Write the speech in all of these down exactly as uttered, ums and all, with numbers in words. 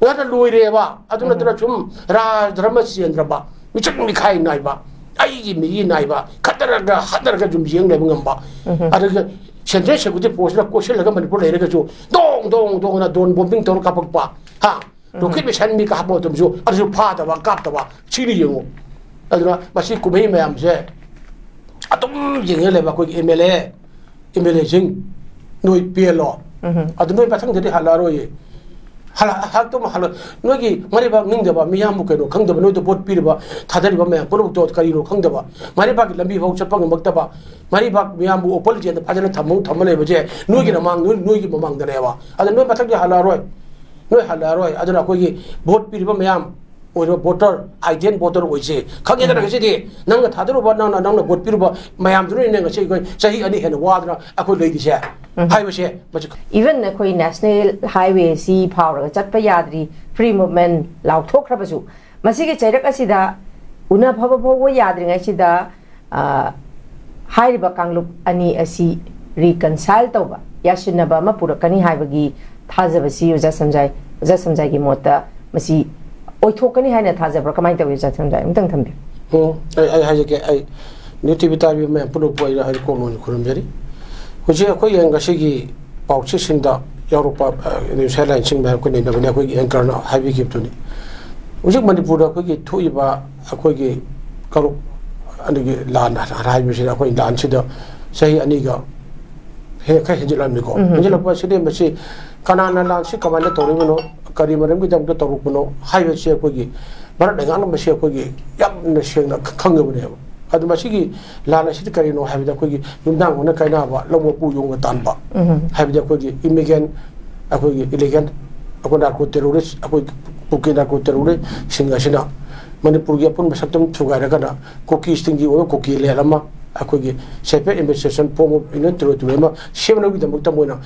ꯉꯥꯛꯇ ꯂꯣꯏꯔꯦꯕ꯫ ꯑꯗꯨ ꯅꯠꯇꯅ ꯁꯨꯝ ꯔꯥꯖ ꯙꯔꯃ ꯆꯦꯟꯗ꯭ꯔꯕ, ꯃꯤꯆꯪ ꯃꯤꯈꯥꯏ ꯅꯥꯏꯕ, ꯑꯩꯒꯤ ꯃꯤꯒꯤ ꯅꯥꯏꯕ, ꯈꯠꯅꯔꯒ ꯍꯠꯅꯔꯒ ꯁꯨꯝ ꯌꯦꯡ ꯂꯩꯕ ꯉꯝꯕ, ꯑꯗꯨꯒ central security forceꯅ ꯀꯣꯏꯁꯤꯜꯂꯒ ꯃꯅꯤꯄꯨꯔ ꯂꯩꯔꯒꯁꯨ ꯗꯣꯡ ꯗꯣꯡ ꯗꯣꯡꯅ drone bombing ꯇꯧꯔ ꯀꯥꯞꯄꯛꯄ, ꯍꯥ? Rocket missileꯒ ꯍꯥꯞꯄ ꯃꯇꯝꯁꯨ ꯑꯗꯨꯁꯨ ꯐꯥꯗꯕ, ꯀꯥꯞꯇꯕ, ꯁꯤꯅꯤ ꯌꯦꯡꯉꯨ꯫ ꯑꯗꯨꯅ ꯃꯁꯤ ꯀꯨꯝꯍꯩ ꯃꯌꯥꯝꯁꯦ ꯑꯗꯨꯝ ꯌꯦꯡꯉ ꯂꯩꯕ ꯑꯩꯈꯣꯏꯒꯤ MLA, MLAꯁꯤꯡ, ꯅꯣꯏ ꯄꯦꯜꯂꯣ꯫ ꯑꯗꯨ ꯅꯣꯏ ꯃꯊꯪꯗꯗꯤ ꯍꯜꯂꯛꯑꯔꯣꯏꯌꯦ꯫ ꯍꯜꯂ-, ꯍꯜꯂꯛꯇꯧ ꯃꯥ-, ꯍꯜꯂ-, ꯅꯣꯏꯒꯤ ꯃꯔꯩꯕꯥꯛ ꯅꯤꯡꯗꯕ, ꯃꯤꯌꯥꯝꯕꯨ ꯀꯩꯅꯣ ꯈꯪꯗꯕ, ꯅꯣꯏꯗ vote ꯄꯤꯔꯤꯕ, ꯊꯥꯗꯔꯤꯕ ꯃꯌꯥꯝ ꯄꯨꯝꯅꯃꯛꯇꯣ ꯀꯔꯤꯅꯣ ꯈꯪꯗꯕ, ꯃꯔꯩꯕꯥꯛꯀꯤ ꯂꯝꯕꯤ ꯐꯥꯎ ꯆꯠꯄ ꯉꯝꯃꯛꯇꯕ, ꯃꯔꯩꯕꯥꯛ ꯃꯤꯌꯥꯝꯕꯨ open jailꯗ ꯐꯥꯖꯤꯜꯂ ꯊꯝꯃ, ꯊꯝꯃ ꯂꯩꯕꯁꯦ ꯅꯣꯏꯒꯤ ꯃꯃꯥꯡ-, ꯅꯣꯏ, ꯅꯣꯏꯒꯤ ꯃꯃꯥꯡꯗꯅꯦꯕ꯫ ꯑꯗ ꯅꯣꯏ ꯃꯊꯪꯗꯤ ꯍꯜꯂꯛꯑꯔꯣꯏ꯫ ꯅꯣꯏ ꯍꯜꯂꯛꯑꯔꯣꯏ꯫ ꯑꯗꯨꯅ ꯑꯩꯈꯣꯏꯒꯤ vote ꯄꯤꯔꯤꯕ ꯃꯌꯥꯝ ꯑꯣꯏꯔꯣ, voter, ideal voter ꯑꯣꯏꯁꯦ꯫ ꯈꯪꯉꯦꯗꯅ ꯉꯁꯤꯗꯤ ꯅꯪꯅ ꯊꯥꯗꯔꯨꯕ, ꯅꯪꯅ, ꯅꯪꯅ vote ꯄꯤꯔꯨꯕ ꯃꯌꯥꯝꯗꯨꯅꯅꯦ ꯉꯁꯤ ꯑꯩꯈꯣꯏ ꯆꯍꯤ ꯑꯅꯤ ꯍꯦꯟꯅ ꯋꯥꯗꯅ ꯑꯩꯈꯣꯏ ꯂꯩꯔꯤꯁꯦ ꯍꯥꯏꯕꯁꯦ ꯃꯁꯤ even ꯑꯩꯈꯣꯏ national highway ꯑꯁꯤ ꯐꯥꯎꯔꯒ ꯆꯠꯄ ꯌꯥꯗ꯭ꯔꯤ, free movement ꯂꯥꯎꯊꯣꯛꯈ꯭ꯔꯕꯁꯨ, ꯃꯁꯤꯒꯤ ꯆꯩꯔꯛ ꯑꯁꯤꯗ ꯎꯅꯐꯕ ꯐꯥꯎꯕ ꯌꯥꯗ꯭ꯔꯤꯉꯩꯁꯤꯗ, ꯑ, ꯍꯥꯏꯔꯤꯕ ꯀꯥꯡꯂꯨꯞ ꯑꯅꯤ ꯑꯁꯤ reconcile ꯇꯧꯕ, ꯌꯥꯁꯤꯟꯅꯕ ꯑꯃ ꯄꯨꯔꯛꯀꯅꯤ ꯍꯥꯏꯕꯒꯤ ꯊꯥꯖꯕꯁꯤ ꯑꯣꯖꯥ ꯁꯟꯖꯥꯏ, ꯑꯣꯖꯥ ꯁꯟꯖꯥꯏꯒꯤ ꯃꯣꯠꯇ ꯃꯁꯤ ꯑꯣꯏꯊꯣꯛꯀꯅꯤ ꯍꯥꯏꯅ ꯊꯥꯖꯕ꯭ꯔꯥ? ꯀꯃꯥꯏꯅ ꯇꯧꯏ, ꯑꯣꯖꯥ ꯁꯟꯖꯥꯏ? ꯑꯃꯨꯛꯇꯪ ꯊꯝꯕꯤꯌꯨ꯫ ꯎꯝ, ꯑꯩ, ꯑꯩ ꯍꯥꯏꯖꯒꯦ, ꯑꯩ New TV ꯇꯥꯕꯤꯕ ꯃꯌꯥꯝ ꯄꯨꯝꯅꯃꯛꯄꯨ ꯑꯩꯅ, ꯑꯩꯅ ꯀꯣꯛ ꯅꯣꯟꯅ ꯈꯨꯔꯨꯝꯖꯔꯤ꯫ ꯍꯧꯖꯤꯛ ꯑꯩꯈꯣꯏꯒꯤ ꯉꯁꯤꯒꯤ ꯄꯥꯎꯆꯦꯁꯤꯡꯗ ꯌꯥꯎꯔꯛꯄ, ꯑ, news headlineꯁꯤꯡ ꯃꯌꯥꯝ ꯑꯩꯈꯣꯏ ꯅꯩꯅꯕꯅꯤ꯫ ꯑꯩꯈꯣꯏꯒꯤ anchorꯅ ꯍꯥꯏꯕꯤꯈꯤꯕꯗꯨꯅꯤ꯫ ꯍꯧꯖꯤꯛ ꯃꯅꯤꯄꯨꯔꯗ ꯑꯩꯈꯣꯏꯒꯤ ꯊꯣꯛꯏꯕ ꯑꯩꯈꯣꯏꯒꯤ ꯀꯥꯡꯂꯨꯞ ꯑꯅꯤꯒꯤ ꯂꯥꯟ ꯍꯥꯏꯕꯁꯤꯗ, ꯑꯩꯈꯣꯏ ꯂꯥꯟꯁꯤꯗ ꯆꯍꯤ ꯑꯅꯤꯒ ꯍꯦ-, ꯈꯔ ꯍꯦꯟꯖꯤꯜꯂꯛꯑꯕꯅꯤꯀꯣ꯫ ꯎꯝ꯫ ꯍꯦꯟꯖꯤꯜꯂꯛꯄ ꯑꯁꯤꯗꯤ ꯃꯁꯤ ꯀꯅꯥꯅ ꯂꯥꯟꯁꯤ ꯀꯃꯥꯏꯅ ꯇꯧꯔꯤꯕꯅꯣ, ꯀꯔꯤ ꯃꯔꯝꯒꯤꯗꯃꯛꯇ ꯇꯧꯔꯛꯄꯅꯣ ꯍꯥꯏꯕꯁꯤ ꯑꯩꯈꯣꯏꯒꯤ ꯚꯥꯔꯠ ꯂꯩꯉꯥꯛꯅ ꯃꯁꯤ ꯑꯩꯈꯣꯏꯒꯤ ꯌꯥꯝꯅ ꯁꯦꯡꯅ ꯈ-, ꯈꯪꯉꯕꯅꯦꯕ꯫ ꯑꯗꯨ ꯃꯁꯤꯒꯤ ꯂꯥꯟ ꯑꯁꯤꯗꯤ ꯀꯔꯤꯅꯣ ꯍꯥꯏꯕꯗ, ꯑꯩꯈꯣꯏꯒꯤ ꯌꯨꯝꯅꯥꯡ ꯍꯧꯅ ꯀꯥꯏꯅꯕ, ꯂꯧ ꯃꯄꯨ ꯌꯣꯡꯅ ꯇꯥꯟꯕ, ꯎꯝ꯫ ꯍꯥꯏꯕꯗꯤ ꯑꯩꯈꯣꯏꯒꯤ illegal, ꯑꯩꯈꯣꯏꯒꯤ illegal, ꯑꯩꯈꯣꯏ narco terrorist, ꯑꯩꯈꯣꯏ ꯀꯨꯀꯤ narco terroristꯁꯤꯡ ꯑꯁꯤꯅ ꯃꯅꯤꯄꯨꯔꯒꯤ ꯑꯄꯨꯟꯕ ꯁꯛꯇꯝ ꯊꯨꯒꯥꯏꯔꯒꯅ ꯀꯨꯀꯤꯁꯤꯡꯒꯤ ꯑꯣꯏꯕ ꯀꯨꯀꯤ land ꯑꯃ, ꯑꯩꯈꯣꯏꯒꯤ separate administration form of union territory ꯑꯃ ꯁꯦꯝꯅꯕꯒꯤꯗꯃꯛꯇ ꯃꯣꯏꯅ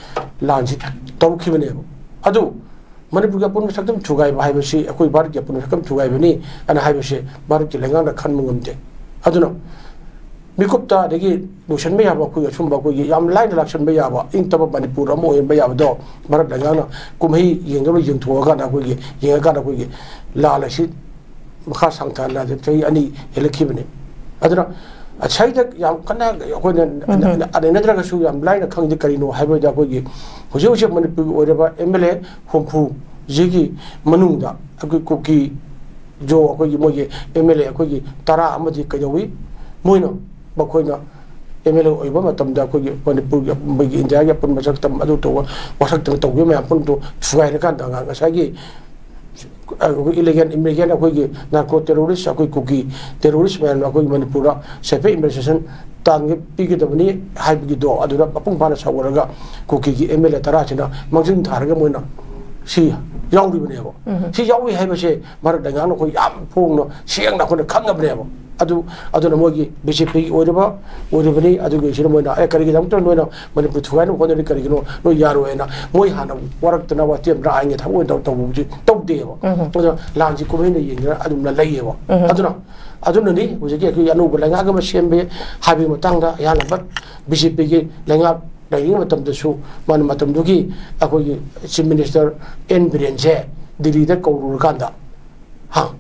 ꯂꯥꯟꯁꯤ ꯇꯧꯈꯤꯕꯅꯦꯕ꯫ ꯑꯗꯨ ꯃꯅꯤꯄꯨꯔꯒꯤ ꯑꯄꯨꯟꯕ ꯁꯛꯇꯝ ꯊꯨꯒꯥꯏꯕ ꯍꯥꯏꯕꯁꯤ ꯑꯩꯈꯣꯏ ꯚꯥꯔꯠꯀꯤ ꯑꯄꯨꯟꯕ ꯁꯛꯇꯝ ꯊꯨꯒꯥꯏꯕꯅꯤ ꯑꯅ ꯍꯥꯏꯕꯁꯤ ꯚꯥꯔꯠꯀꯤ ꯂꯩꯉꯥꯛꯅ ꯈꯟꯕ ꯉꯝꯗꯦ꯫ ꯑꯗꯨꯅ ꯃꯤꯀꯨꯞꯇ ꯑꯗꯒꯤ ꯂꯣꯏꯁꯤꯟꯕ ꯌꯥꯕ, ꯑꯩꯈꯣꯏꯒꯤ ꯑꯁꯨꯝꯕ ꯑꯩꯈꯣꯏꯒꯤ ꯌꯥꯝ ꯂꯥꯏꯅ ꯂꯥꯛꯁꯤꯟꯕ ꯌꯥꯕ, ꯏꯪ ꯇꯞꯄ ꯃꯅꯤꯄꯨꯔ ꯑꯃ ꯑꯣꯏꯍꯟꯕ ꯌꯥꯕꯗꯣ ꯚꯥꯔꯠ ꯂꯩꯉꯥꯛꯅ ꯀꯨꯝꯍꯩ ꯌꯦꯡꯗꯕ ꯌꯦꯡꯊꯣꯛꯑꯀꯥꯟꯗ, ꯑꯩꯈꯣꯏꯒꯤ ꯌꯦꯡꯉꯀꯥꯟꯗ ꯑꯩꯈꯣꯏꯒꯤ ꯂꯥꯜ ꯑꯁꯤ ꯃꯈꯥ ꯁꯥꯡꯊꯅ ꯆꯍꯤ ꯑꯅꯤ ꯍꯦꯜꯂꯛꯈꯤꯕꯅꯤ꯫ ꯑꯗꯨꯅ ꯉꯁꯥꯏꯗ ꯌꯥꯝ ꯀꯟꯅ ꯑꯩꯈꯣꯏꯅ ꯎꯝ ꯍꯝ꯫ ꯅꯩꯅꯗ꯭ꯔꯒꯁꯨ ꯌꯥꯝ ꯂꯥꯏꯅ ꯈꯪꯗꯦ꯫ ꯀꯔꯤꯅꯣ ꯍꯥꯏꯕꯗ, ꯑꯩꯈꯣꯏꯒꯤ ꯍꯧꯖꯤꯛ ꯍꯧꯖꯤꯛ ꯃꯅꯤꯄꯨꯔꯒꯤ ꯑꯣꯏꯔꯤꯕ ꯑꯦꯝ ꯑꯦꯜ ꯑꯦ ꯍꯨꯝꯐꯨꯁꯤꯒꯤ ꯃꯅꯨꯡꯗ ꯑꯩꯈꯣꯏ ꯀꯨꯀꯤ ꯖꯣ, ꯑꯩꯈꯣꯏꯒꯤ ꯃꯣꯏꯒꯤ ꯑꯦꯝ ꯑꯦꯜ ꯑꯦ ꯑꯩꯈꯣꯏꯒꯤ ꯇꯔꯥ ꯑꯃꯗꯤ ꯀꯩꯗꯧꯏ, ꯃꯣꯏꯅ, ꯃꯈꯣꯏꯅ ꯑꯦꯝ ꯑꯦꯜ ꯑꯦ ꯑꯣꯏꯕ ꯃꯇꯝꯗ ꯑꯩꯈꯣꯏꯒꯤ ꯃꯅꯤꯄꯨꯔꯒꯤ, ꯑꯩꯈꯣꯏꯒꯤ ꯏꯟꯗꯤꯌꯥꯒꯤ ꯑꯄꯨꯟꯕ ꯁꯛꯇꯝ ꯑꯗꯨ ꯇꯧꯕ, ꯋꯥꯁꯛꯇꯅ ꯇꯧꯈꯤꯕ ꯃꯌꯥꯝ ꯄꯨꯝꯅꯃꯛꯇꯨ ꯊꯨꯒꯥꯏꯔꯀꯥꯟꯗ, ꯉꯁꯥꯏꯒꯤ ꯑꯩꯈꯣꯏ ꯏꯂꯤꯒꯦꯜ ꯏꯃꯤꯒ꯭ꯔꯦꯟ, ꯑꯩꯈꯣꯏꯒꯤ ꯅꯥꯔꯀꯣ ꯇꯦꯔꯣꯔꯤꯁ, ꯑꯩꯈꯣꯏ ꯀꯨꯀꯤ ꯇꯦꯔꯣꯔꯤꯁ ꯃꯌꯥꯝꯅ ꯑꯩꯈꯣꯏꯒꯤ ꯃꯅꯤꯄꯨꯔꯗ ꯁꯦꯐ ꯑꯦꯗꯃꯤꯅꯤꯁꯇ꯭ꯔꯦꯁꯟ ꯇꯥꯟꯒ ꯄꯤꯒꯗꯕꯅꯤ ꯍꯥꯏꯕꯒꯤꯗꯣ, ꯑꯗꯨꯗ ꯃꯄꯨꯡ ꯐꯥꯅ ꯁꯧꯒꯠꯂꯒ ꯀꯨꯀꯤꯒꯤ ꯑꯦꯝ ꯑꯦꯜ ꯑꯦ ꯇꯔꯥꯁꯤꯅ ꯃꯥꯡꯖꯤꯟ ꯊꯥꯔꯒ ꯃꯣꯏꯅ ꯁꯤ ꯌꯥꯎꯔꯤꯕꯅꯦꯕ꯫ ꯎꯝ꯫ ꯁꯤ ꯌꯥꯎꯏ ꯍꯥꯏꯕꯁꯦ ꯚꯥꯔꯠ ꯂꯩꯉꯥꯛꯅ ꯑꯩꯈꯣꯏ ꯌꯥꯝ ꯐꯣꯡꯅ ꯁꯦꯡꯅ ꯑꯩꯈꯣꯏꯅ ꯈꯪꯉꯕꯅꯦꯕ꯫ ꯑꯗꯨ, ꯑꯗꯨꯅ ꯃꯣꯏꯒꯤ ꯕꯤ ꯖꯦ ꯄꯤꯒꯤ ꯑꯣꯏꯔꯤꯕ, ꯑꯣꯏꯔꯤꯕꯅꯤ꯫ ꯑꯗꯨꯒꯤꯁꯤꯅ ꯃꯣꯏꯅ, "ꯑꯦ, ꯀꯔꯤꯒꯤꯗꯃꯛꯇ ꯅꯣꯏꯅ ꯃꯅꯤꯄꯨꯔ ꯊꯨꯒꯥꯏꯅꯕ ꯍꯣꯠꯅꯔꯤ? ꯀꯔꯤꯒꯤꯅꯣ? ꯅꯣꯏ ꯌꯥꯔꯣꯏ" ꯍꯥꯏꯅ ꯃꯣꯏ ꯍꯥꯟꯅ ꯋꯥꯔꯛꯇꯅ ꯋꯥꯇꯦꯝ ꯂꯥꯡꯉꯦ ꯊꯕꯛ ꯑꯣꯏꯅ ꯇꯧ-, ꯇꯧꯕꯕꯨꯗꯤ ꯇꯧꯗꯦꯕ꯫ ꯎꯝ꯫ ꯑꯗꯣ ꯂꯥꯟꯁꯤ ꯀꯨꯝꯍꯩꯅ ꯌꯦꯡꯗꯅ ꯑꯗꯨꯝꯅ ꯂꯩꯌꯦꯕ꯫ ꯎꯝ꯫ ꯑꯗꯨꯅ, ꯑꯗꯨꯅꯅꯤ ꯍꯧꯖꯤꯛꯀꯤ ꯑꯩꯈꯣꯏꯒꯤ ꯑꯅꯧꯕ ꯂꯩꯉꯥꯛ ꯑꯃ ꯁꯦꯝꯕ ꯍꯥꯏꯕꯒꯤ ꯃꯇꯥꯡꯗ ꯑꯌꯥꯝꯕ ꯕꯤ ꯖꯦ ꯄꯤꯒꯤ ꯂꯩꯉꯥꯛ ꯂꯩꯔꯤꯉꯩ ꯃꯇꯝꯗꯁꯨ ꯃꯥꯅ ꯃꯇꯝꯗꯨꯒꯤ ꯑꯩꯈꯣꯏꯒꯤ ꯆꯤꯐ ꯃꯤꯅꯤꯁꯇꯔ ꯑꯦꯟ ꯕꯤꯔꯦꯟꯁꯦ ꯗꯤꯜꯂꯤꯗ ꯀꯧꯔꯨꯔꯀꯥꯟꯗ, ꯍꯥ,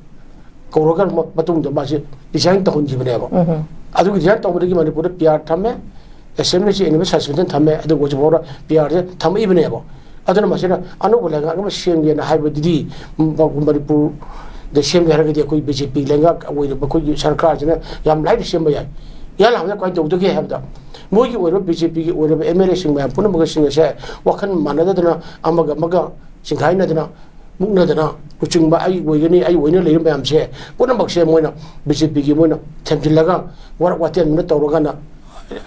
ꯀꯧꯔꯒ ꯃ-, ꯃꯇꯨꯡꯗ ꯃꯥꯁꯦ ꯔꯤꯖꯥꯏꯟ ꯇꯧꯍꯟꯈꯤꯕꯅꯦꯕ꯫ ꯎꯝ꯫ ꯑꯗꯨꯒꯤ ꯔꯤꯖꯥꯏꯟ ꯇꯧꯕꯗꯒꯤ ꯃꯅꯤꯄꯨꯔꯗ ꯄꯤ ꯑꯥꯔ ꯊꯝꯃꯦ, ꯑꯦꯁꯦꯝꯕ꯭ꯂꯤꯁꯤ ꯑꯦꯅꯨꯋꯦꯜ ꯁꯁꯄꯦꯟꯁꯟ ꯊꯝꯃꯦ, ꯑꯗꯨꯒ ꯍꯧꯖꯤꯛ ꯐꯥꯎꯕ ꯄꯤ ꯑꯥꯔꯁꯦ ꯊꯝꯃꯛꯏꯕꯅꯦꯕ꯫ ꯑꯗꯨꯅ ꯃꯁꯤꯅ ꯑꯅꯧꯕ ꯂꯩꯉꯥꯛ ꯑꯃ ꯁꯦꯝꯒꯦꯅ ꯍꯥꯏꯕꯗꯨꯗꯤ, ꯎꯝ, ꯃꯅꯤꯄꯨꯔꯗ ꯁꯦꯝꯒꯦ ꯍꯥꯏꯔꯒꯗꯤ ꯑꯩꯈꯣꯏ ꯕꯤ ꯖꯦ ꯄꯤ ꯂꯩꯉꯥꯛ ꯑꯣꯏꯔꯤꯕ ꯑꯩꯈꯣꯏꯒꯤ ꯁꯔꯀꯥꯔꯁꯤꯅ ꯌꯥꯝ ꯂꯥꯏꯅ ꯁꯦꯝꯕ ꯌꯥꯏ꯫ ꯏꯍꯥꯟ ꯍꯥꯟꯕꯗ ꯀꯃꯥꯏꯅ ꯇꯧꯗꯒꯦ ꯍꯥꯏꯕꯗ, ꯃꯣꯏꯒꯤ ꯑꯣꯏꯔꯤꯕ ꯕꯤ ꯖꯦ ꯄꯤꯒꯤ ꯑꯣꯏꯔꯤꯕ ꯑꯦꯝ ꯑꯦꯜ ꯑꯦꯁꯤꯡ ꯃꯌꯥꯝ ꯄꯨꯝꯅꯃꯛꯁꯤꯡ ꯑꯁꯦ ꯋꯥꯈꯜ ꯃꯥꯟꯅꯗꯗꯅ ꯑꯃꯒ ꯑꯃꯒ ꯆꯤꯡꯈꯥꯏꯅꯗꯅ, ꯃꯨꯛꯅꯗꯅ, ꯂꯨꯆꯤꯡꯕ ꯑꯩ ꯑꯣꯏꯒꯅꯤ, ꯑꯩ ꯑꯣꯏꯅ ꯂꯩꯔꯤꯕ ꯃꯌꯥꯝꯁꯦ ꯄꯨꯝꯅꯃꯛꯁꯦ ꯃꯣꯏꯅ ꯕꯤ ꯖꯦ ꯄꯤꯒꯤ ꯃꯣꯏꯅ ꯊꯦꯝꯖꯤꯜꯂꯒ ꯋꯥꯔꯛ ꯋꯥꯇꯦꯝꯗꯨꯅ ꯇꯧꯔꯀꯥꯟꯗ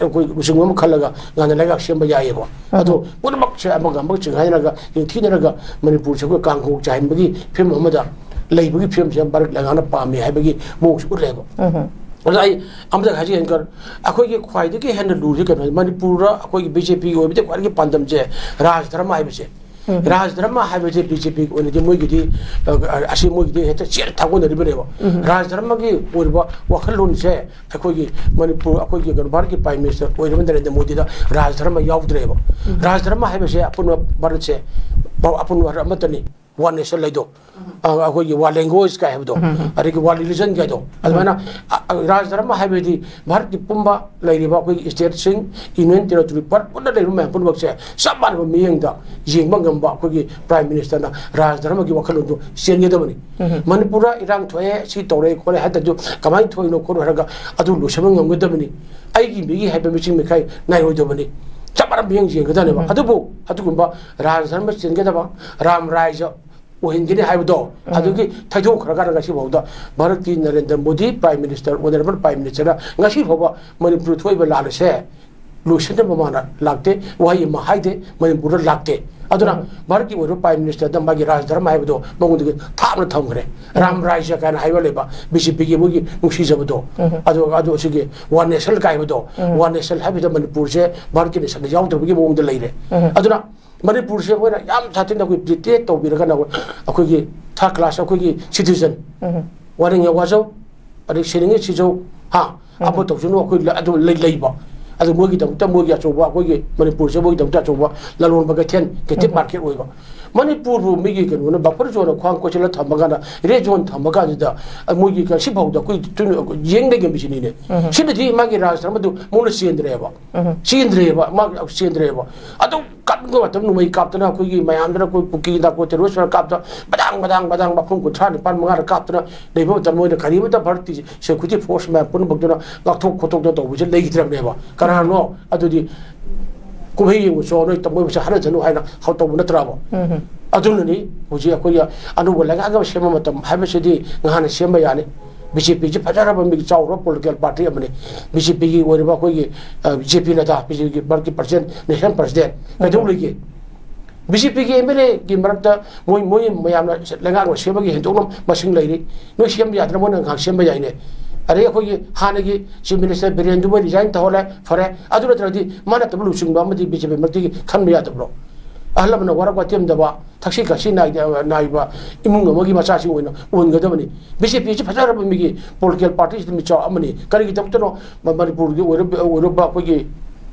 ꯑꯩꯈꯣꯏ ꯂꯨꯆꯤꯡꯕ ꯑꯃ ꯈꯜꯂꯒ ꯉꯟꯅ ꯂꯩꯉꯥꯛ ꯁꯦꯝꯕ ꯌꯥꯏꯑꯕ꯫ ꯑꯗꯣ ꯎꯝ꯫ ꯄꯨꯝꯅꯃꯛꯁꯦ ꯑꯃꯒ ꯑꯃꯒ ꯆꯤꯡꯈꯥꯏꯅꯔꯒ, ꯌꯦꯡꯊꯤꯅꯔꯒ ꯃꯅꯤꯄꯨꯔꯁꯦ ꯑꯩꯈꯣꯏ ꯀꯥꯡꯈꯣꯡ ꯆꯥꯏꯍꯟꯕꯒꯤ ꯐꯤꯕꯝ ꯑꯃꯗ ꯂꯩꯕꯒꯤ ꯐꯤꯕꯝꯁꯦ ꯚꯥꯔꯠ ꯂꯩꯉꯥꯛꯅ ꯄꯥꯝꯃꯤ ꯍꯥꯏꯕꯒꯤ ꯃꯑꯣꯡꯁꯦ ꯎꯠꯂꯦꯕ꯫ ꯎꯝ꯫ ꯑꯗ ꯑꯩ ꯑꯃꯇ ꯍꯥꯏꯖꯒꯦ, ꯑꯪꯀꯜ, ꯑꯩꯈꯣꯏꯒꯤ ꯈ꯭ꯋꯥꯏꯗꯒꯤ ꯍꯦꯟꯅ ꯂꯨꯔꯤꯁꯦ ꯀꯩꯅꯣ? ꯃꯅꯤꯄꯨꯔꯗ ꯑꯩꯈꯣꯏꯒꯤ ꯕꯤ ꯖꯦ ꯄꯤꯒꯤ ꯑꯣꯏꯕꯗꯤ ꯈ꯭ꯋꯥꯏꯗꯒꯤ ꯄꯥꯟꯗꯝꯁꯦ ꯔꯥꯖ ꯙꯔꯃ ꯍꯥꯏꯕꯁꯦ꯫ ꯔꯥꯖ ꯙꯔꯃ ꯍꯥꯏꯕꯁꯦ ꯕꯤ ꯖꯦ ꯄꯤꯒꯤ ꯑꯣꯏꯅꯗꯤ ꯃꯣꯏꯒꯤꯗꯤ, ꯑ, ꯑꯁꯤ ꯃꯣꯏꯒꯤꯗꯤ ꯍꯦꯛꯇ ꯆꯦꯠꯅ ꯊꯥꯒꯣꯟꯅꯔꯤꯕꯅꯦꯕ꯫ ꯔꯥꯖ ꯙꯔꯃꯒꯤ ꯑꯣꯏꯔꯤꯕ ꯋꯥꯈꯜꯂꯣꯟꯁꯦ ꯑꯩꯈꯣꯏꯒꯤ ꯃꯅꯤꯄꯨꯔ, ꯑꯩꯈꯣꯏꯒꯤ ꯀꯩꯅꯣ, ꯚꯥꯔꯠꯀꯤ Prime Minister ꯑꯣꯏꯔꯤꯕ ꯅꯔꯦꯟꯗ꯭ꯔ ꯃꯣꯗꯤꯗ ꯔꯥꯖ ꯙꯔꯃ ꯌꯥꯎꯗ꯭ꯔꯦꯕ꯫ ꯔꯥꯖ ꯙꯔꯃ ꯍꯥꯏꯕꯁꯦ ꯑꯄꯨꯟꯕ ꯚꯥꯔꯠꯁꯦ, ꯑꯄꯨꯟꯕ ꯚꯥꯔꯠ ꯑꯃꯠꯇꯅꯤ꯫ One nation ꯍꯥꯏꯗꯣ, ꯑ, ꯑꯩꯈꯣꯏꯒꯤ one language ꯀꯥꯏ ꯍꯥꯏꯕꯗꯣ, ꯑꯗꯒꯤ one religion ꯀꯥꯏꯗꯣ, ꯑꯗꯨꯃꯥꯏꯅ, ꯑ, ꯑ, ꯔꯥꯖ ꯙꯔꯃ ꯍꯥꯏꯕꯗꯤ ꯚꯥꯔꯠꯀꯤ ꯄꯨꯝꯕ ꯂꯩꯔꯤꯕ ꯑꯩꯈꯣꯏꯒꯤ state ꯁꯤꯡ, Union Territory ꯄꯨꯟꯅ ꯂꯩꯔꯤꯕ ꯃꯌꯥꯝ ꯄꯨꯝꯅꯃꯛꯁꯦ ꯆꯞ ꯃꯥꯟꯅꯕ ꯃꯤꯠꯌꯦꯡꯗ ꯌꯦꯡꯕ ꯉꯝꯕ ꯑꯩꯈꯣꯏꯒꯤ Prime Minister ꯅ ꯔꯥꯖ ꯙꯔꯃꯒꯤ ꯋꯥꯈꯜꯂꯣꯟꯗꯣ ꯆꯦꯟꯒꯗꯕꯅꯤ꯫ ꯃꯅꯤꯄꯨꯔꯗ ꯏꯔꯥꯡ ꯊꯣꯛꯑꯦ, ꯁꯤ ꯇꯧꯔꯦ ꯈꯣꯠꯂꯦ ꯍꯥꯏꯗꯁꯨ ꯀꯃꯥꯏꯅ ꯊꯣꯛꯏꯅꯣ ꯈꯣꯠꯂꯣ ꯍꯥꯏꯔꯒ ꯑꯗꯨ ꯂꯣꯏꯁꯤꯟꯕ ꯉꯝꯒꯗꯕꯅꯤ꯫ ꯑꯩꯒꯤ ꯃꯤꯒꯤ ꯍꯥꯏꯕ ꯃꯤꯆꯤꯡ ꯃꯤꯈꯥꯏ ꯅꯥꯏꯔꯣꯏꯗꯕꯅꯤ꯫ ꯆꯞ ꯃꯥꯟꯅꯕ ꯃꯤꯠꯌꯦꯡ ꯌꯦꯡꯒꯗꯕꯅꯦꯕ꯫ ꯑꯗꯨꯕꯨ ꯑꯗꯨꯒꯨꯝꯕ ꯔꯥꯖ ꯙꯔꯃ ꯆꯦꯟꯒꯗꯕ, ꯔꯥꯝ ꯔꯥꯏꯖ ꯑꯣꯏꯍꯟꯒꯅꯤ ꯍꯥꯏꯕꯗꯣ, ꯑꯗꯨꯒꯤ ꯊꯩꯗꯣꯛꯈ꯭ꯔꯀꯥꯟꯗ ꯉꯁꯤꯐꯥꯎꯗ ꯚꯥꯔꯠꯀꯤ Narendra Modi Prime Minister, Honourable Prime Minister ꯅ ꯉꯁꯤ ꯐꯥꯎꯕ ꯃꯅꯤꯄꯨꯔꯗ ꯊꯣꯛꯏꯕ ꯂꯥꯟ ꯑꯁꯦ ꯂꯣꯏꯁꯤꯟꯅꯕ ꯃꯥꯅ ꯂꯥꯛꯇꯦ, ꯋꯥꯍꯩ ꯑꯃ ꯍꯥꯏꯗꯦ, ꯃꯅꯤꯄꯨꯔꯗ ꯂꯥꯛꯇꯦ꯫ ꯑꯗꯨꯅ ꯚꯥꯔꯠꯀꯤ ꯑꯣꯏꯕ Prime Minister ꯗ ꯃꯥꯒꯤ ꯔꯥꯖ ꯙꯔꯃ ꯍꯥꯏꯕꯗꯣ ꯃꯉꯣꯟꯗꯒꯤ ꯊꯥꯞꯅ ꯊꯝꯈ꯭ꯔꯦ꯫ ꯔꯥꯝ ꯔꯥꯏꯖ ꯀꯥꯏꯅ ꯍꯥꯏꯕ ꯂꯩꯕ, ꯕꯤ ꯖꯦ ꯄꯤꯒꯤ ꯃꯣꯏꯒꯤ ꯅꯨꯡꯁꯤꯖꯕꯗꯣ, ꯑꯗꯨ, ꯑꯗꯨ ꯑꯁꯤꯒꯤ One Nation ꯀꯥꯏꯕꯗꯣ, One Nation ꯍꯥꯏꯕꯗ ꯃꯅꯤꯄꯨꯔꯁꯦ ꯚꯥꯔꯠꯀꯤ nation ꯗ ꯌꯥꯎꯗꯕꯒꯤ ꯃꯑꯣꯡꯗ ꯂꯩꯔꯦ꯫ ꯑꯗꯨꯅ ꯃꯅꯤꯄꯨꯔꯁꯦ ꯑꯩꯈꯣꯏꯅ ꯌꯥꯝ ꯁꯥꯊꯤꯅ ꯑꯩꯈꯣꯏ treat ꯇꯧꯕꯤꯔꯒꯅ ꯑꯩꯈꯣꯏꯒꯤ third class ꯑꯩꯈꯣꯏꯒꯤ citizen, ꯋꯥꯅꯤꯡꯉꯦ ꯋꯥꯖꯧ, ꯑꯗꯩ ꯁꯤꯅꯤꯡꯉꯦ ꯁꯤꯖꯧ, ꯍꯥ, ꯑꯃ ꯇꯧꯁꯅꯨ, ꯑꯩꯈꯣꯏ ꯂ-, ꯑꯗꯨ ꯂꯩ-, ꯂꯩꯕ꯫ ꯑꯗꯨ ꯃꯣꯏꯒꯤꯗꯃꯛꯇ, ꯃꯣꯏꯒꯤ ꯑꯆꯧꯕ, ꯑꯩꯈꯣꯏꯒꯤ ꯃꯅꯤꯄꯨꯔꯁꯦ ꯃꯣꯏꯒꯤꯗꯃꯛꯇ ꯑꯆꯧꯕ ꯂꯂꯣꯟꯕ ꯀꯩꯊꯦꯜ, captive market ꯑꯣꯏꯕ꯫ ꯃꯅꯤꯄꯨꯔꯕꯨ ꯃꯤꯒꯤ ꯀꯩꯅꯣꯅ buffer zone ꯈ꯭ꯋꯥꯡ ꯀꯣꯏꯁꯤꯜꯂ ꯊꯝꯃ ꯀꯥꯟꯗ, red zone ꯊꯝꯃ ꯀꯥꯟꯁꯤꯗ, ꯃꯣꯏꯒꯤ ꯉꯁꯤꯐꯥꯎꯗ ꯑꯩꯈꯣꯏ ꯇꯨ-, ꯌꯦꯡ ꯂꯩꯉꯝꯃꯤꯁꯤꯅꯤꯅꯦ꯫ ꯁꯤꯅꯗꯤ ꯃꯥꯒꯤ ꯔꯥꯖ ꯙꯔꯃꯗꯨ ꯃꯉꯣꯟꯗ ꯆꯦꯟꯗ꯭ꯔꯦꯕ꯫ ꯆꯦꯟꯗ꯭ꯔꯦꯕ, ꯃꯥꯒꯤ ꯆꯦꯟꯗ꯭ꯔꯦꯕ꯫ ꯑꯗꯨꯝ ꯀꯟꯕ ꯃꯇꯝ ꯅꯣꯡꯃꯩ ꯀꯥꯞꯇꯅ ꯑꯩꯈꯣꯏꯒꯤ ꯃꯌꯥꯝꯗꯨꯅ ꯑꯩꯈꯣꯏ ꯀꯨꯀꯤ ꯍꯤꯗꯥꯛ ꯑꯩꯈꯣꯏ terrorist ꯈꯔ ꯀꯥꯞꯇꯅ ꯃꯗꯥꯡ, ꯃꯗꯥꯡ, ꯃꯗꯥꯡ ꯃꯐꯝ ꯀꯨꯟꯊ꯭ꯔꯥ ꯅꯤꯄꯥꯟ ꯃꯉꯥꯗ ꯀꯥꯞꯇꯅ ꯂꯩꯕ ꯃꯇꯝ ꯃꯣꯏꯅ ꯀꯔꯤꯃꯇ ꯚꯥꯔꯠꯀꯤ security force ꯃꯌꯥꯝ ꯄꯨꯝꯅꯃꯛꯇꯨꯅ ꯉꯥꯛꯊꯣꯛ ꯈꯣꯠꯇꯣꯛꯇꯅ ꯇꯧꯕꯁꯦ ꯂꯩꯈꯤꯗ꯭ꯔꯕꯅꯦꯕ꯫ ꯀꯅꯥꯅꯣ? ꯑꯗꯨꯗꯤ ꯀꯨꯝꯍꯩ ꯌꯦꯡꯉꯨ ꯆꯣ, ꯅꯣꯏ ꯃꯣꯏ ꯃꯁꯛ ꯍꯟꯅꯖꯅꯨ ꯍꯥꯏꯅ ꯍꯧ-, ꯇꯧꯕ ꯅꯠꯇ꯭ꯔꯕ? ꯑꯗꯨꯅꯅꯤ ꯍꯧꯖꯤꯛ ꯑꯩꯈꯣꯏꯒꯤ ꯑꯅꯧꯕ ꯂꯩꯉꯥꯛ ꯑꯃ ꯁꯦꯝꯕ ꯃꯇꯝ ꯍꯥꯏꯕꯁꯤꯗꯤ ꯉꯍꯥꯟꯅ ꯁꯦꯝꯕ ꯌꯥꯅꯤ꯫ ꯕꯤ ꯖꯦ ꯄꯤꯁꯤ ꯐꯖꯔꯕ ꯃꯤꯒꯤ ꯆꯥꯎꯔꯕ political party ꯑꯃꯅꯤ꯫ ꯕꯤ ꯖꯦ ꯄꯤꯒꯤ ꯑꯣꯏꯔꯤꯕ ꯑꯩꯈꯣꯏꯒꯤ, ꯑ, ꯖꯦ ꯄꯤ ꯅꯗꯥ, ꯕꯤ ꯖꯦ ꯄꯤꯒꯤ ꯚꯥꯔꯠꯀꯤ president, national president, ꯀꯩꯗꯧ ꯂꯩꯒꯦ? ꯕꯤ ꯖꯦ ꯄꯤꯒꯤ ꯑꯦꯝ ꯑꯦꯜ ꯑꯦꯒꯤ ꯃꯔꯛꯇ ꯃꯣꯏ, ꯃꯣꯏ ꯃꯌꯥꯝꯅ ꯂꯩꯉꯥꯛꯅ ꯁꯦꯝꯕꯒꯤ ꯍꯦꯟꯗꯣꯛꯅ ꯃꯁꯤꯡ ꯂꯩꯔꯤ꯫ ꯅꯣꯏ ꯁꯦꯝꯕ ꯌꯥꯗꯅ ꯃꯣꯏꯅ ꯉꯥꯏꯍꯥꯛ ꯁꯦꯝꯕ ꯌꯥꯏꯅꯦ꯫ ꯑꯗꯩ ꯑꯩꯈꯣꯏꯒꯤ ꯍꯥꯟꯅꯒꯤ Chief Minister ꯕꯤꯔꯦꯟꯗꯨ ꯃꯣꯏ resign ꯇꯧꯍꯜꯂꯦ, ꯐꯔꯦ꯫ ꯑꯗꯨ ꯅꯠꯇ꯭ꯔꯗꯤ ꯃꯥ ꯅꯠꯇꯕ ꯂꯨꯆꯤꯡꯕ ꯑꯃꯗꯤ ꯕꯤ ꯖꯦ ꯄꯤ ꯃꯔꯛꯇꯒꯤ ꯈꯟꯕ ꯌꯥꯗꯕ꯭ꯔꯣ? ꯑꯍꯜ ꯂꯃꯟꯅ ꯋꯥꯔꯛ ꯋꯥꯇꯦꯝꯗꯕ, ꯊꯛꯁꯤ ꯈꯥꯁꯤ ꯅꯥꯏꯗ-, ꯅꯥꯏꯕ ꯏꯃꯨꯡ ꯑꯃꯒꯤ ꯃꯆꯥꯁꯤꯡ ꯑꯣꯏꯅ ꯑꯣꯟꯒꯗꯕꯅꯤ꯫ ꯕꯤ ꯖꯦ ꯄꯤꯁꯤ ꯐꯖꯔꯕ ꯃꯤꯒꯤ ꯄꯣꯂꯤꯇꯤꯀꯦꯜ ꯄꯥꯔꯇꯤꯁꯤꯗ ꯃꯤꯆꯥꯎ ꯑꯃꯅꯤ꯫ ꯀꯔꯤꯒꯤꯗꯃꯛꯇꯅꯣ ꯃ-, ꯃꯅꯤꯄꯨꯔꯒꯤ ꯑꯣꯏꯔꯤꯕ, ꯑꯣꯏꯔꯤꯕ ꯑꯩꯈꯣꯏꯒꯤ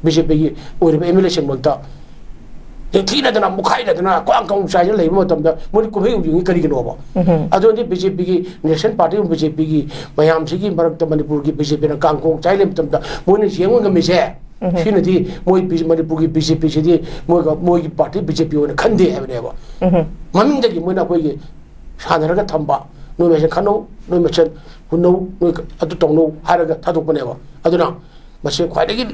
ꯕꯤ ꯖꯦ ꯄꯤꯒꯤ ꯑꯣꯏꯔꯤꯕ ꯑꯦꯝ ꯑꯦꯜ ꯑꯦꯁꯤꯡꯃꯛꯇ ꯌꯦꯡꯊꯤꯅꯗꯅ, ꯃꯨꯛꯈꯥꯏꯅꯗꯅ, ꯀ꯭ꯋꯥꯡ ꯀ꯭ꯋꯥꯡ ꯆꯥꯏꯗꯅ ꯂꯩꯕ ꯃꯇꯝꯗ ꯃꯣꯏꯗꯤ ꯀꯨꯝꯍꯩ ꯎꯖꯤꯡꯉꯤ ꯀꯔꯤꯒꯤꯅꯣꯕ? ꯎꯝꯍꯨꯝ꯫ ꯑꯗꯨꯅꯗꯤ ꯕꯤ ꯖꯦ ꯄꯤꯒꯤ ꯅꯦꯁꯅꯦꯜ ꯄꯥꯔꯇꯤ ꯑꯃ ꯕꯤ ꯖꯦ ꯄꯤꯒꯤ ꯃꯌꯥꯝꯁꯤꯒꯤ ꯃꯔꯛꯇ ꯃꯅꯤꯄꯨꯔꯒꯤ ꯕꯤ ꯖꯦ ꯄꯤꯅ ꯀꯥꯡꯈꯣꯡ ꯆꯥꯏ ꯂꯩꯕ ꯃꯇꯝꯗ ꯃꯣꯏꯅ ꯌꯦꯡꯕ ꯉꯝꯃꯤꯁꯦ, ꯎꯝꯍꯨꯝ꯫ ꯁꯤꯅꯗꯤ ꯃꯣꯏ ꯕꯤ-, ꯃꯅꯤꯄꯨꯔꯒꯤ ꯕꯤ ꯖꯦ ꯄꯤꯁꯤꯗꯤ ꯃꯣꯏꯒ, ꯃꯣꯏꯒꯤ ꯄꯥꯔꯇꯤ ꯕꯤ ꯖꯦ ꯄꯤ ꯑꯣꯏꯅ ꯈꯟꯗꯦ ꯍꯥꯏꯕꯅꯦꯕ꯫ ꯎꯝꯍꯨꯝ꯫ ꯃꯃꯤꯡꯗꯒꯤ ꯃꯣꯏꯅ ꯑꯩꯈꯣꯏꯒꯤ ꯁꯥꯟꯅꯔꯒ ꯊꯝꯕ, ꯅꯣꯏ ꯃꯁꯦꯟ ꯈꯠꯅꯧ, ꯅꯣꯏ ꯃꯁꯦꯟ ꯍꯨꯟꯅꯧ, ꯅꯣꯏ ꯑꯗꯨ ꯇꯧꯅꯧ ꯍꯥꯏꯔꯒ ꯊꯥꯗꯣꯛꯄꯅꯦꯕ꯫ ꯑꯗꯨꯅ ꯃꯁꯤ ꯈ꯭ꯋꯥꯏꯗꯒꯤ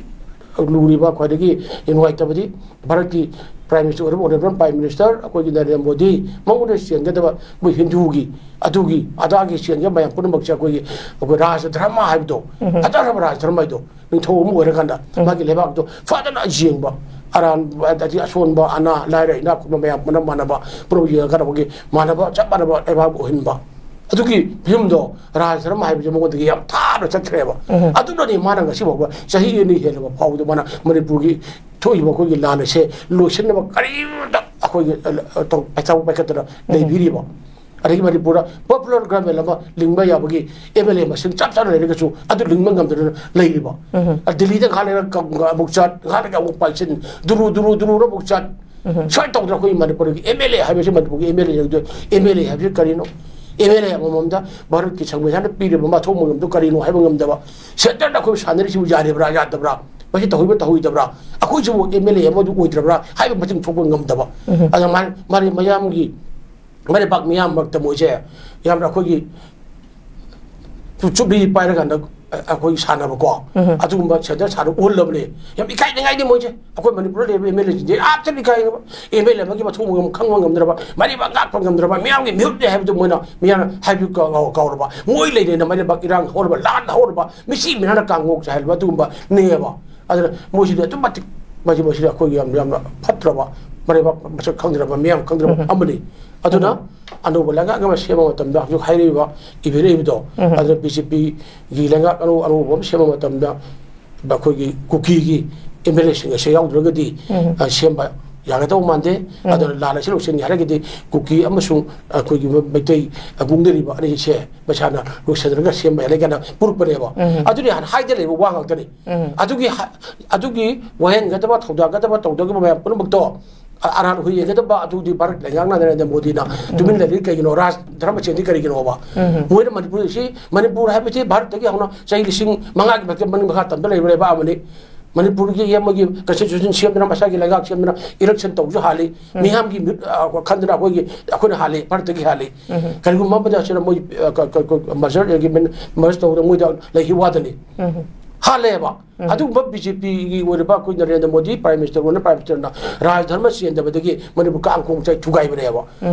ꯂꯨꯔꯤꯕ, ꯈ꯭ꯋꯥꯏꯗꯒꯤ ꯅꯨꯡꯉꯥꯏꯇꯕꯗꯤ ꯚꯥꯔꯠꯀꯤ Prime Minister ꯑꯣꯏꯔꯤꯕ Honourable Prime Minister ꯑꯩꯈꯣꯏꯒꯤ ꯅꯔꯦꯟꯗ꯭ꯔ ꯃꯣꯗꯤ ꯃꯉꯣꯟꯗ ꯆꯦꯟꯒꯗꯕ ꯃꯣꯏ ꯍꯤꯟꯗꯨꯒꯤ ꯑꯗꯨꯒꯤ ꯑꯗꯥꯒꯤ ꯆꯦꯟꯒꯗꯕ ꯃꯌꯥꯝ ꯄꯨꯝꯅꯃꯛꯁꯦ ꯑꯩꯈꯣꯏꯒꯤ, ꯑꯩꯈꯣꯏ ꯔꯥꯖ ꯙꯔꯃ ꯍꯥꯏꯕꯗꯣ, ꯎꯝ꯫ ꯐꯖꯈ꯭ꯔꯕ ꯔꯥꯖ ꯙꯔꯃ ꯍꯥꯏꯗꯣ, ꯅꯤꯡꯊꯧ ꯑꯃ ꯑꯣꯏꯔꯀꯥꯟꯗ ꯎꯝ꯫ ꯃꯥꯒꯤ ꯂꯩꯕꯥꯛꯇꯣ ꯐꯖꯅ ꯌꯦꯡꯕ, ꯑꯔꯥꯟꯕ ꯑꯗꯒꯤ ꯑꯁꯣꯟꯕ ꯑꯅꯥ ꯂꯥꯏꯔ ꯏꯅꯥꯛ ꯈꯨꯟꯕ ꯃꯌꯥꯝ ꯄꯨꯝꯅꯃꯛ ꯃꯥꯟꯅꯕ ꯄꯨꯝꯅꯃꯛ ꯌꯦꯡꯉꯀꯥꯟꯗ ꯑꯩꯈꯣꯏꯒꯤ ꯃꯥꯟꯅꯕ ꯆꯞ ꯃꯥꯟꯅꯕ ꯂꯩꯕꯥꯛ ꯑꯣꯏꯍꯟꯕ꯫ ꯑꯗꯨꯒꯤ ꯐꯤꯂꯝꯗꯣ ꯔꯥꯖ ꯙꯔꯃ ꯍꯥꯏꯕꯁꯦ ꯃꯉꯣꯟꯗꯒꯤ ꯌꯥꯝ ꯊꯥꯞꯅ ꯆꯠꯈ꯭ꯔꯦꯕ꯫ ꯎꯝ꯫ ꯑꯗꯨꯅꯅꯤ ꯃꯥꯅ ꯉꯁꯤ ꯐꯥꯎꯕ ꯆꯍꯤ ꯑꯅꯤ ꯍꯦꯜꯂꯕ ꯐꯥꯎꯕꯗ ꯃꯥꯅ ꯃꯅꯤꯄꯨꯔꯒꯤ ꯊꯣꯛꯏꯕ ꯑꯩꯈꯣꯏꯒꯤ ꯂꯥꯟ ꯑꯁꯦ ꯂꯣꯏꯁꯤꯟꯅꯕ ꯀꯔꯤꯝꯇ ꯑꯩꯈꯣꯏꯒꯤ, ꯑ, ꯑ, ꯇꯧ-, ꯄꯩꯁꯥ ꯄꯥꯏꯈꯠꯇꯅ ꯎꯝ꯫ ꯂꯩꯕꯤꯔꯤꯕ꯫ ꯑꯗꯒꯤ ꯃꯅꯤꯄꯨꯔꯗ popular government ꯑꯃ ꯂꯤꯡꯕ ꯌꯥꯕꯒꯤ ꯑꯦꯝ ꯑꯦꯜ ꯑꯦ ꯃꯁꯤꯡ ꯆꯞ ꯆꯥꯅ ꯂꯩꯔꯒꯁꯨ ꯑꯗꯨ ꯂꯤꯡꯕ ꯉꯝꯗꯅ ꯂꯩꯔꯤꯕ꯫ ꯎꯝ꯫ ꯑ, ꯗꯤꯜꯂꯤꯗ ꯉꯥꯏꯍꯥꯛ ꯂꯩꯔꯒ ꯀ-, ꯑꯃꯨꯛ ꯆꯠ, ꯉꯥꯏꯍꯥꯛ ꯂꯩꯔꯒ ꯑꯃꯨꯛ ꯄꯥꯏꯁꯤꯟ, ꯗꯨꯔꯨ, ꯗꯨꯔꯨ, ꯗꯨꯔꯨꯔ ꯑꯃꯨꯛ ꯆꯠ, ꯎꯝ꯫ ꯁꯨꯃꯥꯏꯅ ꯇꯧꯗꯅ ꯑꯩꯈꯣꯏ ꯃꯅꯤꯄꯨꯔꯒꯤ ꯑꯦꯝ ꯑꯦꯜ ꯑꯦ ꯍꯥꯏꯕꯁꯤ, ꯃꯅꯤꯄꯨꯔꯒꯤ ꯑꯦꯝ ꯑꯦꯜ ꯑꯦ ꯍꯥꯏꯕꯗꯨ, ꯑꯦꯝ ꯑꯦꯜ ꯑꯦ ꯍꯥꯏꯕꯁꯤ ꯀꯔꯤꯅꯣ? ꯑꯦꯝ ꯑꯦꯜ ꯑꯦ ꯑꯃꯃꯝꯗ ꯚꯥꯔꯠꯀꯤ ꯁꯪꯕꯤꯙꯥꯟꯅ ꯄꯤꯔꯤꯕ ꯃꯊꯧ ꯃꯉꯝꯗꯨ ꯀꯔꯤꯅꯣ ꯍꯥꯏꯕ ꯉꯝꯗꯕ, ꯁꯦꯟꯇꯔꯗ ꯑꯩꯈꯣꯏ ꯁꯥꯟꯅꯔꯤꯁꯤꯕꯨ ꯌꯥꯔꯤꯕ꯭ꯔꯥ, ꯌꯥꯗꯕ꯭ꯔꯥ, ꯃꯁꯤ ꯇꯧꯍꯩꯕ, ꯇꯧꯍꯩꯗꯕ꯭ꯔꯥ, ꯑꯩꯈꯣꯏꯁꯤꯕꯨ ꯑꯦꯝ ꯑꯦꯜ ꯑꯦ ꯑꯃꯗꯨ ꯑꯣꯏꯗ꯭ꯔꯕ꯭ꯔꯥ ꯍꯥꯏꯕ ꯃꯁꯤꯡ ꯊꯣꯛꯄ ꯉꯝꯗꯕ꯫ ꯎꯝ꯫ ꯑꯗ ꯃꯥ-, ꯃꯥ-, ꯃꯌꯥꯝꯒꯤ ꯃꯔꯩꯕꯥꯛ ꯃꯤꯌꯥꯝ ꯃꯔꯛꯇ ꯃꯣꯏꯁꯦ ꯌꯥꯝꯅ ꯑꯩꯈꯣꯏꯒꯤ ꯆꯨꯞꯂꯤ ꯄꯥꯏꯔꯀꯥꯟꯗ ꯑꯩꯈꯣꯏ ꯁꯥꯟꯅꯕꯀꯣ, ꯎꯝ꯫ ꯑꯗꯨꯒꯨꯝꯕ ꯁꯦꯟꯇꯔ ꯁꯥꯟꯅ ꯎꯍꯜꯂꯕꯅꯦ꯫ ꯌꯥꯝ ꯏꯀꯥꯏꯅꯤꯡꯉꯥꯏꯅꯤ ꯃꯣꯏꯁꯦ꯫ ꯑꯩꯈꯣꯏ ꯃꯅꯤꯄꯨꯔꯗ ꯂꯩꯔꯤꯕ ꯑꯦꯝ ꯑꯦꯜ ꯑꯦꯁꯤꯡꯁꯦ ꯌꯥꯝ ꯊꯤꯅ ꯏꯀꯥꯏꯅꯕ꯫ ꯑꯦꯝ ꯑꯦꯜ ꯑꯦ ꯑꯃꯒꯤ ꯃꯊꯧ ꯃꯉꯝ ꯈꯪꯕ ꯉꯝꯗ꯭ꯔꯕ, ꯃꯔꯩꯕꯥꯛ ꯉꯥꯛꯄ ꯉꯝꯗ꯭ꯔꯕ, ꯃꯤꯌꯥꯝꯒꯤ ꯃꯤꯍꯨꯠꯅꯦ ꯍꯥꯏꯕꯗꯨ ꯃꯣꯏꯅ, ꯃꯤꯌꯥꯝꯅ ꯍꯥꯏꯕ ꯀꯥꯎ-, ꯀꯥꯎꯔꯕ꯫ ꯃꯣꯏ ꯂꯩꯔꯦꯅ ꯃꯔꯩꯕꯥꯛ ꯏꯔꯥꯡ ꯍꯧꯔꯕ, ꯂꯥꯟ ꯍꯧꯔꯕ, ꯃꯤꯆꯤ ꯃꯤꯅꯥꯅ ꯀꯥꯡꯉꯣꯛ ꯆꯥꯏꯍꯜꯂꯕ ꯑꯗꯨꯒꯨꯝꯕꯅꯦꯕ꯫ ꯑꯗꯨꯅ ꯃꯣꯏꯁꯤꯗꯤ ꯑꯗꯨꯛ ꯃꯇꯤꯛ, ꯃꯁꯤ, ꯃꯁꯤꯗꯤ ꯑꯩꯈꯣꯏꯒꯤ ꯌꯥꯝ, ꯌꯥꯝꯅ ꯐꯠꯇ꯭ꯔꯕ, ꯃꯔꯩꯕꯥꯛ ꯃꯁꯛ ꯈꯪꯗ꯭ꯔꯕ, ꯃꯤꯌꯥꯝ ꯈꯪꯗ꯭ꯔꯕ ꯎꯝ꯫ ꯑꯃꯅꯤ꯫ ꯑꯗꯨꯅ ꯎꯝ꯫ ꯑꯅꯧꯕ ꯂꯩꯉꯥꯛ ꯑꯃ ꯁꯦꯝꯕ ꯃꯇꯝꯗ ꯍꯧꯖꯤꯛ ꯍꯥꯏꯔꯛꯏꯕ, ꯏꯕꯤꯔꯛꯏꯕꯗꯣ, ꯎꯝ꯫ ꯑꯗꯨꯅ ꯕꯤ ꯖꯦ ꯄꯤꯒꯤ ꯂꯩꯉꯥꯛ ꯑꯅꯧ-, ꯑꯅꯧꯕ ꯑꯃ ꯁꯦꯝꯕ ꯃꯇꯝꯗ ꯑꯩꯈꯣꯏꯒꯤ ꯀꯨꯀꯤꯒꯤ ꯑꯦꯝ ꯑꯦꯜ ꯑꯦꯁꯤꯡ ꯑꯁꯦ ꯌꯥꯎꯗ꯭ꯔꯒꯗꯤ, ꯎꯝ꯫ ꯑ, ꯁꯦꯝꯕ ꯌꯥꯒꯗꯧꯕ ꯃꯥꯟꯗꯦ꯫ ꯑꯗꯨꯅ ꯂꯥꯟ ꯑꯁꯤ ꯂꯣꯏꯁꯤꯟꯒꯦ ꯍꯥꯏꯔꯒꯗꯤ ꯀꯨꯀꯤ ꯑꯃꯁꯨꯡ ꯑꯩꯈꯣꯏꯒꯤ ꯃꯩꯇꯩ ꯄꯨꯡꯗꯔꯤꯕ ꯑꯅꯤꯁꯦ ꯃꯁꯥꯅ ꯂꯣꯏꯁꯤꯟꯅꯔꯒ ꯁꯦꯝꯕ ꯌꯥꯔꯦ ꯀꯥꯏꯅ ꯄꯨꯔꯛꯄꯅꯦꯕ꯫ ꯑꯗꯨꯅꯤ ꯍꯥꯟꯅ ꯍꯥꯏꯗ ꯂꯩꯕ ꯋꯥ ꯉꯥꯛꯇꯅꯤ꯫ ꯑꯗꯨꯒꯤ ꯍꯥ-, ꯑꯗꯨꯒꯤ ꯋꯥꯍꯦꯟꯒꯗꯕ, ꯊꯧꯗꯥꯒꯗꯕ, ꯇꯧꯗꯒꯗꯕ ꯃꯌꯥꯝ ꯄꯨꯝꯅꯃꯛꯇꯣ ꯑ-, ꯑꯔꯥꯟ ꯍꯨꯏ ꯌꯦꯡꯒꯗꯕ ꯑꯗꯨꯗꯤ ꯚꯥꯔꯠ ꯂꯩꯉꯥꯛꯅ ꯅꯔꯦꯟꯗ꯭ꯔ ꯃꯣꯗꯤꯅ ꯇꯨꯃꯤꯟ ꯂꯩꯔꯤ ꯀꯩꯒꯤꯅꯣ? ꯔꯥꯖ ꯙꯔꯃ ꯆꯦꯟꯗꯤ ꯀꯔꯤꯒꯤꯅꯣꯕ? ꯃꯣꯏꯅ ꯃꯅꯤꯄꯨꯔꯁꯤ, ꯃꯅꯤꯄꯨꯔ ꯍꯥꯏꯕꯁꯤ ꯚꯥꯔꯠꯇꯒꯤ ꯍꯧꯅ ꯆꯍꯤ ꯂꯤꯁꯤꯡ ꯃꯉꯥꯒꯤ ꯃꯇꯦꯛ ꯃꯅꯤꯡ ꯃꯈꯥ ꯇꯝꯗ ꯂꯩꯕ ꯂꯩꯕꯥꯛ ꯑꯃꯅꯤ꯫ ꯃꯅꯤꯄꯨꯔꯒꯤ ꯃꯣꯏꯒꯤ constitution ꯁꯦꯝꯗꯅ, ꯃꯁꯥꯒꯤ ꯂꯩꯉꯥꯛ ꯁꯦꯝꯗꯅ election ꯇꯧꯕꯁꯨ ꯍꯥꯜꯂꯤ꯫ ꯃꯤꯌꯥꯝꯒꯤ ꯃꯤꯍꯨꯠ, ꯑ, ꯈꯟꯗꯅ ꯑꯩꯈꯣꯏꯒꯤ, ꯑꯩꯈꯣꯏꯅ ꯍꯥꯜꯂꯤ, ꯚꯥꯔꯠꯇꯒꯤ ꯍꯥꯜꯂꯤ꯫ ꯀꯔꯤꯒꯨꯝꯕ ꯑꯃꯗ ꯑꯁꯤꯅ ꯃꯣꯏ, ꯑ, ꯀ-, ꯀ-, ꯀ-, merger agreement, merge ꯇꯧꯗꯅ ꯃꯣꯏꯗ ꯂꯩꯈꯤ ꯋꯥꯗꯅꯤ꯫ ꯍꯥꯜꯂꯦꯕ꯫ ꯑꯗꯨꯒꯨꯝꯕ BJPꯒꯤ ꯑꯣꯏꯔꯤꯕ ꯑꯩꯈꯣꯏ ꯅꯔꯦꯟꯗ꯭ꯔ ꯃꯣꯗꯤ Prime Minister ꯑꯣꯏꯅ, Prime Ministerꯅ ꯔꯥꯖ ꯙꯔꯃ ꯆꯦꯟꯗꯕꯗꯒꯤ ꯃꯅꯤꯄꯨꯔ ꯀꯥꯡ ꯈꯣꯡ ꯆꯥꯏ ꯊꯨꯒꯥꯏꯕꯅꯦꯕ꯫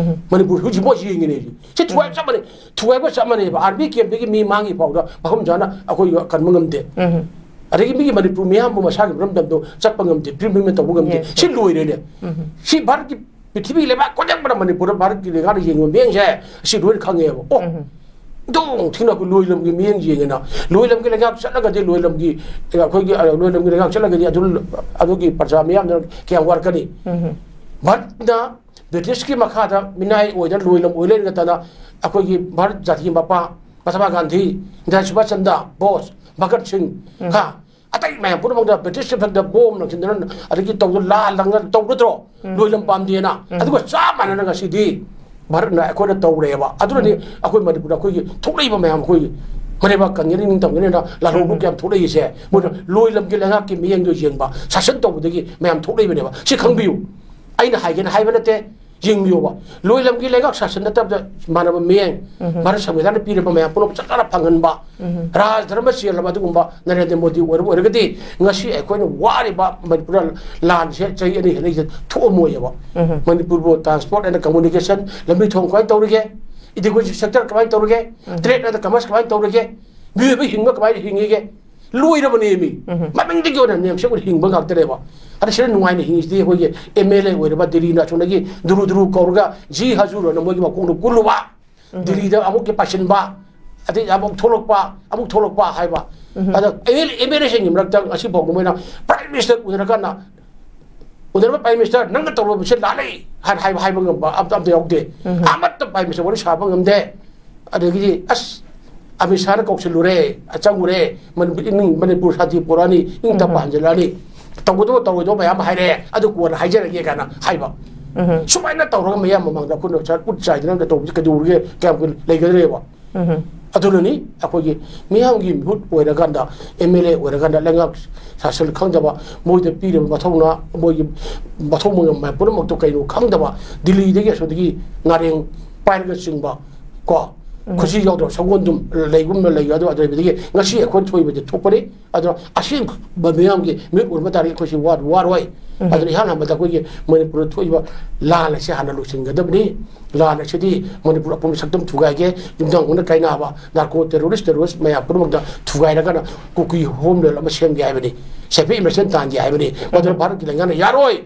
ꯃꯅꯤꯄꯨꯔ ꯍꯧꯖꯤꯛꯐꯥꯎ ꯌꯦꯡꯉꯤꯅꯦ꯫ ꯁꯤ ꯊꯨꯒꯥꯏꯕ ꯆꯞ ꯃꯥꯟꯅꯩ꯫ ꯊꯨꯒꯥꯏꯕ ꯆꯞ ꯃꯥꯟꯅꯩꯕ꯫ Army campꯗꯒꯤ ꯃꯤ ꯃꯥꯡꯉꯤ ꯐꯥꯎꯗ ꯃꯐꯝ ꯆꯥꯅ ꯑꯩꯈꯣꯏ ꯀꯟꯕ ꯉꯝꯗꯦ꯫ ꯑꯗꯒꯤ ꯃꯤꯒꯤ ꯃꯅꯤꯄꯨꯔ ꯃꯤꯌꯥꯝꯕꯨ ꯃꯁꯥꯒꯤ ꯃꯔꯝꯗꯝꯗꯣ ꯆꯠꯄ ꯉꯝꯗꯦ, ꯄꯤꯔꯝꯕ ꯇꯧꯕ ꯉꯝꯗꯦ꯫ Yes, ꯁꯤ yes. ꯂꯣꯏꯔꯦꯅꯦ꯫ ꯁꯤ ꯚꯥꯔꯠꯀꯤ ꯄ꯭ꯔꯤꯊꯤꯕꯤ ꯂꯩꯕꯥꯛ ꯈꯨꯗꯤꯡꯃꯛꯅ ꯃꯅꯤꯄꯨꯔꯗ ꯚꯥꯔꯠꯀꯤ ꯂꯩꯉꯥꯛꯅ ꯌꯦꯡꯕ ꯃꯤꯠꯌꯦꯡꯁꯦ ꯑꯁꯤ ꯂꯣꯏꯅ ꯈꯪꯉꯦꯕ꯫ ꯑꯣ, ꯑꯗꯨꯝ ꯊꯤꯅ ꯑꯩꯈꯣꯏ ꯂꯣꯏ ꯂꯝꯒꯤ ꯃꯤꯠꯌꯦꯡ ꯌꯦꯡꯉꯦꯅ, ꯂꯣꯏ ꯂꯝꯒꯤ ꯂꯩꯉꯥꯛ ꯆꯠꯂꯒꯗꯤ ꯂꯣꯏ ꯂꯝꯒꯤ, ꯑꯩꯈꯣꯏꯒꯤ, ꯑ, ꯂꯣꯏ ꯂꯝꯒꯤ ꯂꯩꯉꯥꯛ ꯆꯠꯂꯒꯗꯤ ꯑꯗꯨ, ꯑꯗꯨꯒꯤ ꯄ꯭ꯔꯖꯥ ꯃꯤꯌꯥꯝꯗꯨꯅ ꯀꯌꯥꯝ ꯋꯥꯔꯛꯀꯅꯤ? ꯚꯥꯔꯠꯅ ꯕ꯭ꯔꯤꯇꯤꯁꯀꯤ ꯃꯈꯥꯗ ꯃꯤꯅꯥꯏ ꯑꯣꯏꯗꯅ ꯂꯣꯏ ꯂꯝ ꯑꯣꯏ ꯂꯩꯔꯒ ꯇꯅ ꯑꯩꯈꯣꯏꯒꯤ ꯚꯥꯔꯠ ꯖꯥꯇꯤꯒꯤ ꯃꯄꯥ ꯃꯍꯥꯇꯃꯥ ꯒꯥꯟꯙꯤ, ꯅꯦꯇꯥꯖꯤ ꯁꯨꯚꯥꯁ ꯆꯟꯗ꯭ꯔ ꯕꯣꯁ, ꯚꯒꯠ ꯁꯤꯡ, ꯈꯥ, ꯑꯇꯩ ꯃꯌꯥꯝ ꯄꯨꯝꯅꯃꯛꯇ ꯕ꯭ꯔꯤꯇꯤꯁꯀꯤ ꯃꯊꯛꯇ ꯕꯣꯝ ꯂꯪꯁꯤꯟꯗꯅ ꯑꯗꯒꯤ ꯇꯧꯗꯅ ꯂꯥꯜ ꯂꯪꯗꯅ ꯇꯧꯒꯗ꯭ꯔꯣ? ꯂꯣꯏ ꯂꯝ ꯄꯥꯝꯗꯦꯅ꯫ ꯑꯗꯨꯒ ꯆꯞ ꯃꯥꯟꯅꯅ ꯉꯁꯤꯗꯤ ꯚꯥꯔꯠꯅ ꯑꯩꯈꯣꯏꯅ ꯇꯧꯔꯦꯕ꯫ ꯑꯗꯨꯅꯅꯤ ꯑꯩꯈꯣꯏ ꯃꯅꯤꯄꯨꯔꯗ ꯑꯩꯈꯣꯏꯒꯤ ꯊꯣꯛꯂꯛꯏꯕ ꯃꯌꯥꯝ, ꯑꯩꯈꯣꯏꯒꯤ ꯃꯔꯩꯕꯥꯛ ꯀꯟꯒꯅꯤ, ꯅꯤꯡꯇꯝꯒꯅꯤꯅ ꯂꯥꯜꯍꯧꯕ ꯀꯌꯥꯝ ꯊꯣꯛꯂꯛꯏꯁꯦ꯫ ꯃꯣꯏꯅ ꯂꯣꯏ ꯂꯝꯒꯤ ꯂꯩꯉꯥꯛꯀꯤ ꯃꯤꯠꯌꯦꯡꯗꯣ ꯌꯦꯡꯕ, ꯁꯥꯁꯟ ꯇꯧꯕꯗꯒꯤ ꯃꯌꯥꯝ ꯊꯣꯛꯂꯛꯏꯕꯅꯦꯕ꯫ ꯁꯤ ꯈꯪꯕꯤꯌꯨ꯫ ꯑꯩꯅ ꯍꯥꯏꯒꯦꯅ ꯍꯥꯏꯕ ꯅꯠꯇꯦ꯫ ꯌꯦꯡꯕꯤꯌꯣꯕ, ꯂꯣꯏ ꯂꯝꯒꯤ ꯂꯩꯉꯥꯛ ꯁꯥꯁꯟ ꯅꯠꯇꯕꯗ ꯃꯥꯟꯅꯕ ꯃꯤꯠꯌꯦꯡ, ꯚꯥꯔꯠ ꯁꯪꯕꯤꯙꯥꯟꯅ ꯄꯤꯔꯕ ꯃꯌꯥꯝ ꯄꯨꯝꯅꯃꯛ ꯆꯞ ꯆꯥꯅ ꯐꯪꯍꯟꯕ, ꯔꯥꯖ ꯙꯔꯃ ꯆꯦꯜꯂꯕ ꯑꯗꯨꯒꯨꯝꯕ ꯅꯔꯦꯟꯗ꯭ꯔ ꯃꯣꯗꯤ ꯑꯣꯏꯔꯕ ꯑꯣꯏꯔꯒꯗꯤ ꯉꯁꯤ ꯑꯩꯈꯣꯏꯅ ꯋꯥꯔꯤꯕ ꯃꯅꯤꯄꯨꯔꯗ ꯂꯥꯟꯁꯦ ꯆꯍꯤ ꯑꯅꯤ ꯍꯦꯜꯂꯛꯏꯁꯦ ꯊꯣꯛꯑꯝꯃꯣꯏꯑꯕ꯫ ꯃꯅꯤꯄꯨꯔꯕꯨ transport and communication, ꯂꯝꯕꯤ ꯊꯣꯡ ꯀꯃꯥꯏꯅ ꯇꯧꯔꯤꯒꯦ? Education sector ꯀꯃꯥꯏꯅ ꯇꯧꯔꯤꯒꯦ? Trade and commerce ꯀꯃꯥꯏꯅ ꯇꯧꯔꯤꯒꯦ? ꯃꯤꯑꯣꯏꯕ ꯍꯤꯡꯕ ꯀꯃꯥꯏꯅ ꯍꯤꯡꯉꯤꯒꯦ? ꯂꯣꯏꯔꯕꯅꯦꯃꯤ꯫ ꯃꯃꯤꯡꯗꯒꯤ ꯑꯣꯏꯅ ꯅꯦꯝꯁꯦꯛ ꯑꯣꯏꯅ ꯍꯤꯡꯕ ꯉꯥꯛꯇꯅꯦꯕ꯫ ꯑꯗ ꯁꯤꯗ ꯅꯨꯡꯉꯥꯏꯅ ꯍꯤꯡꯉꯤꯁꯤꯗꯤ ꯑꯩꯈꯣꯏꯒꯤ MLA ꯑꯣꯏꯔꯕ ꯗꯤꯜꯂꯤꯅ ꯑꯁꯣꯝꯗꯒꯤ ꯗꯨꯔꯨ ꯗꯨꯔꯨ ꯀꯧꯔꯒ ꯖꯤ ꯍꯖꯨꯔ ꯑꯅ ꯃꯣꯏꯒꯤ ꯃꯈꯣꯡꯗ ꯀꯨꯜꯂꯨꯕ꯫ ꯗꯤꯜꯂꯤꯗ ꯑꯃꯨꯛꯀꯤ ꯄꯥꯏꯁꯤꯟꯕ, ꯑꯗꯩ ꯑꯃꯨꯛ ꯊꯣꯛꯂꯛꯄ, ꯑꯃꯨꯛ ꯊꯣꯛꯂꯛꯄ ꯍꯥꯏꯕ꯫ ꯑꯗ MLA, MLAꯁꯤꯡꯒꯤ ꯃꯔꯛꯇ ꯉꯁꯤ ꯐꯥꯎꯕ ꯃꯣꯏꯅ Prime Minister ꯎꯅꯔꯀꯥꯟꯗ Honourable Prime Minister, ꯅꯪꯅ ꯇꯧꯔꯕꯁꯦ ꯂꯥꯜꯂꯦ ꯍꯥꯏꯅ ꯍꯥꯏꯕ, ꯍꯥꯏꯕ ꯉꯝꯕ ꯑꯝꯇ, ꯑꯝꯇ ꯌꯥꯎꯗꯦ꯫ ꯎꯝ꯫ ꯑꯃꯠꯇ Prime Minister ꯋꯥꯔꯤ ꯁꯥꯕ ꯉꯝꯗꯦ꯫ ꯑꯗꯒꯤꯗꯤ ꯑꯁ, ꯑꯃꯤꯠ ꯁꯥꯍꯅ ꯀꯧꯁꯤꯜꯂꯨꯔꯦ, ꯆꯪꯉꯨꯔꯦ, ꯃꯅꯤꯄꯨꯔ, ꯏꯪ-, ꯃꯅꯤꯄꯨꯔ ꯁꯥꯟꯇꯤ ꯄꯨꯔꯛꯑꯅꯤ, ꯏꯪ ꯇꯞꯄ ꯎꯝ꯫ ꯍꯟꯖꯤꯜꯂꯛꯑꯅꯤ, ꯇꯧꯒꯗꯕ ꯇꯧꯔꯣꯏꯗꯕ ꯃꯌꯥꯝ ꯍꯥꯏꯔꯛꯑꯦ, ꯑꯗꯨ ꯀꯣꯟꯅ ꯍꯥꯏꯖꯔꯒꯦ ꯀꯥꯏꯅ ꯍꯥꯏꯕ꯫ ꯎꯝ꯫ ꯁꯨꯃꯥꯏꯅ ꯇꯧꯔꯒ ꯃꯌꯥꯝ ꯃꯃꯥꯡꯗ ꯑꯩꯈꯣꯏꯅ ꯎꯠ ꯆꯥꯏꯗꯅ ꯑꯝꯇ ꯇꯧꯕꯁꯦ ꯀꯩꯗꯧꯔꯒꯦ, ꯀꯌꯥꯝ ꯀꯨꯏꯅ ꯂꯩꯒꯗ꯭ꯔꯦꯕ? ꯎꯝ꯫ ꯑꯗꯨꯅꯅꯤ ꯑꯩꯈꯣꯏꯒꯤ ꯃꯤꯌꯥꯝꯒꯤ ꯃꯤꯍꯨꯠ ꯑꯣꯏꯔꯀꯥꯟꯗ, ꯑꯦꯝ ꯑꯦꯜ ꯑꯦ ꯑꯣꯏꯔꯀꯥꯟꯗ ꯂꯩꯉꯥꯛ ꯁꯥꯁꯟ ꯈꯪꯗꯕ, ꯃꯣꯏꯗ ꯄꯤꯔꯤꯕ ꯃꯊꯧꯅ, ꯃꯣꯏꯒꯤ ꯃꯊꯧ ꯃꯉꯝ ꯄꯨꯝꯅꯃꯛꯇꯣ ꯀꯩꯅꯣ ꯈꯪꯗꯕ, ꯗꯤꯜꯂꯤꯗꯒꯤ ꯑꯁꯣꯝꯗꯒꯤ ꯅꯥꯔꯦꯡ ꯄꯥꯏꯔꯒ ꯆꯤꯡꯕ, ꯀꯣ, ꯎꯝ꯫ ꯈꯨꯠꯁꯤ ꯌꯥꯎꯗꯕ ꯁꯒꯣꯜꯗꯨꯝ ꯂꯩꯒꯨꯝꯅ ꯂꯩ꯫ ꯑꯗꯨ, ꯑꯗꯨꯗꯒꯤ ꯉꯁꯤ ꯑꯩꯈꯣꯏ ꯊꯣꯛꯏꯕꯗꯤ ꯊꯣꯛꯄꯅꯤ꯫ ꯑꯗꯨꯅ ꯑꯁꯦꯡꯕ ꯃꯤꯌꯥꯝꯒꯤ ꯃꯤꯍꯨꯠ ꯑꯣꯏꯔꯝꯕ ꯇꯥꯔꯗꯤ ꯑꯩꯈꯣꯏꯁꯤ ꯋꯥ-, ꯋꯥꯔꯣꯏ꯫ ꯎꯝ꯫ ꯑꯗꯨꯅ ꯏꯍꯥꯟ ꯍꯥꯟꯕꯗ ꯑꯩꯈꯣꯏꯒꯤ ꯃꯅꯤꯄꯨꯔꯗ ꯊꯣꯛꯏꯕ ꯂꯥꯟ ꯑꯁꯤ ꯍꯥꯟꯅ ꯂꯣꯏꯁꯤꯟꯒꯗꯕꯅꯤ꯫ ꯂꯥꯟ ꯑꯁꯤꯗꯤ ꯃꯅꯤꯄꯨꯔ ꯑꯄꯨꯟꯕ ꯁꯛꯇꯝ ꯊꯨꯒꯥꯏꯒꯦ, ꯌꯨꯝꯊꯪ ꯍꯨꯟꯅ ꯀꯥꯏꯅꯕ, ꯅꯥꯔꯀꯣ ꯇꯦꯔꯣꯔꯤꯁ, ꯇꯦꯔꯣꯔꯤꯁ ꯃꯌꯥꯝ ꯄꯨꯝꯅꯃꯛꯇ ꯊꯨꯒꯥꯏꯔꯒꯅ ꯀꯨꯀꯤ ꯍꯣꯝꯂꯦꯟ ꯑꯃ ꯁꯦꯝꯒꯦ ꯍꯥꯏꯕꯅꯤ꯫ ꯁꯦꯟꯐꯦ ꯏꯃꯔꯁꯟ ꯇꯥꯟꯒꯦ ꯍꯥꯏꯕꯅꯤ꯫ ꯃꯗꯨꯅ ꯎꯝ꯫ ꯚꯥꯔꯠꯀꯤ ꯂꯩꯉꯥꯛꯅ ꯌꯥꯔꯣꯏ꯫